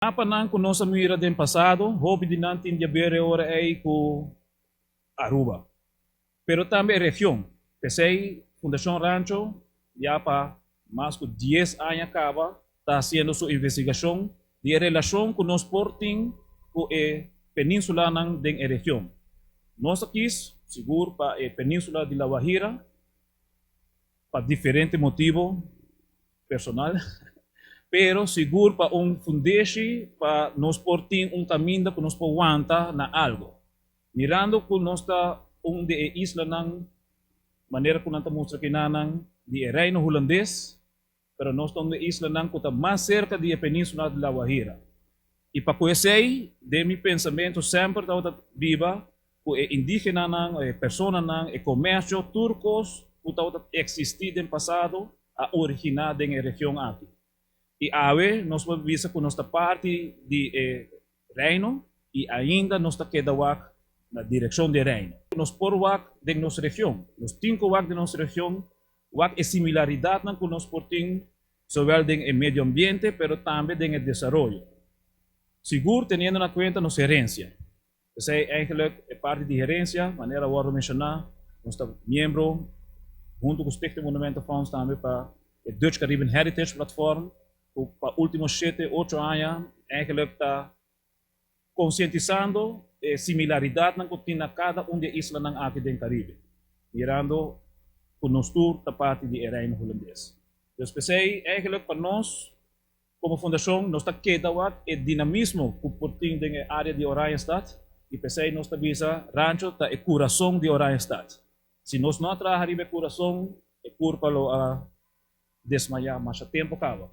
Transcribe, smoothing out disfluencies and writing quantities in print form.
Mapanan ku nos a mira den pasado, hopi di nan tin di haber e ora ei ku Aruba, pero tambe e region. P'esei Fundashon Rancho ya pa mas ku 10 aña kaba ta hasiendo su investigashon di e relashon ku nos por tin ku e peninsulanan den e region. Nos a kis sigur pa e peninsula di La Guajira pa diferente motibo personal, pero sigur pa un fundeshi pa nos por tin un kaminda ku nos por wanta na algo. Mirando ku nos ta un di e islanan, manera ku nan ta mustra kinanan, di e Reino Hulandes, pero nos ta un di e islanan ku ta mas serka di e Peninsula di La Guajira. I pa ku esei, den mi pensamentu semper tabata biba ku e indígenanan, e personanan, e komersio, tur kos ku tabata eksistí den pasado a originá den e region aki. I awe nos por bisa ku nos ta parti di e Reino i ainda nos ta keda wak na direkshon di e Reino. Nos por wak den nos region. Nos tin ku wak den nos region, wak e similaridatnan ku nos por tin zowel den e medio ambiente pero tambe den e desaroyo. Sigur teniendo na kuenta nos herensia. P'esei eigenlijk e parti di herensia, manera a wòrdu menshoná, nos ta miembro huntu ku Stichting Monumentenfonds tambe pa e Dutch Caribbean Heritage Platform ku pa último shete, ocho aña eigenlijk ta konsientisando e similaridatnan ku tin na kada un di e islanan aki den Karibe, mirando ku nos tur ta parti di e Reino Hulandes. Dus p'esei eigenlijk pa nos komo fundashon nos ta keda wak e dinamismo ku por tin den e área di Oranjestad i p'esei nos ta bisa Rancho ta e kurason di Oranjestad. Si nos no a traha riba e kurason, e kurpa lo a desmayá masha tempu kaba.